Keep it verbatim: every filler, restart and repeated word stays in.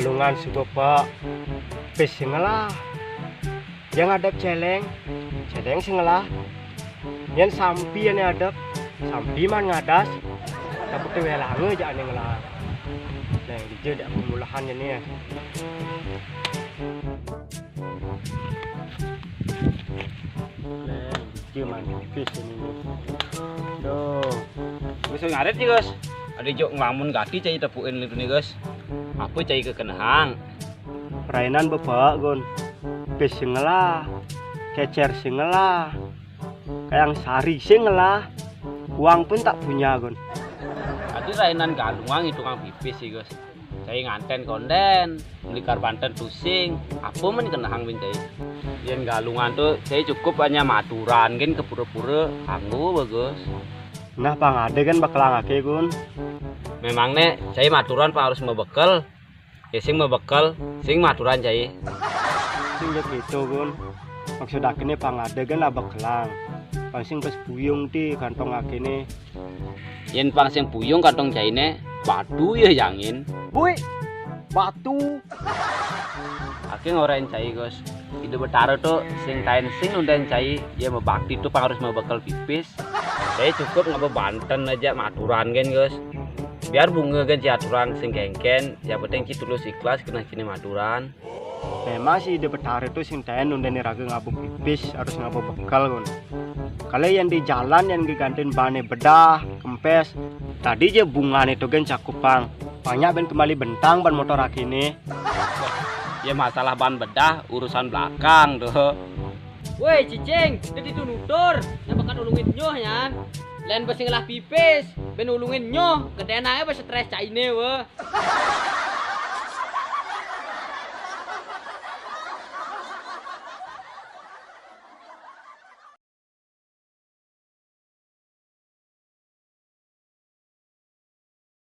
Galungan suba, Pak. Pis sing ngelah. Yang ngadep céléng, céléng sing ngelah. Yén sampi ané adep, sampi man ngadas. Tapi té wéh langa ja ané ngelah. Nah, dija dak pemulahan jani ya. Nah, dija man pis ini. Duh. Gus ngarit sih, Gus. Ada jok ngelamun gati cai tepukin itu nih, Gus. Apa cai kekenehang? Rainan bebek, Gun. Pis sing ngelah, kécér sing ngelah, kayang sari sing ngelah, uang pun tak punya, Gun. Tadi rainan galungan itu kang pipis sih, Gus. Cai nganten konden, beli karbanten tusing, apa men kenehang bin cai. Yén galungan tuh cai cukup hanya maturan gén ke pura-pura kanggo bagus. Nah, pang ada kan bekelang ake, Gun. Memang né cai maturan pang harus mebekel. Ya sing mebekel, sing maturan cai. Sing ya gitu, Gun. Maksud ake né pang ada kan lah bekelang. Pang sing pas buyung ti kantong ake né. Yén pang sing buyung kantong cai né, batu ya jangin. Woi, batu. Ake ngorain cai, Gus. Ida Betara tuh sing tain sing nundain cai, ya mebakti tuh pang harus mebekel pipis. Cai cukup ngaba banten aja maturan gén, Gus. Biar bunga gén ci aturan sing kéngkén, yang penting ci tulus ikhlas keneh ciné maturan. Memang sih Ida Betara tuh sing tain nundain raga ngaba pipis harus ngaba bekel, Gun. Kalau yang di jalan yang digantiin bané bedah, kempes, tadi aja bungane tuh gén cakupang. Banyak ben kembali bentang ban motor akiné. Ya masalah ban bedah urusan belakang tuh. Woi, cicing, dia itu nutur, yang bakat ulungin nyoh nyan. Lain besi ngelah pipis, ben ulungin nyoh, gedéna aja besi stres cainé weh.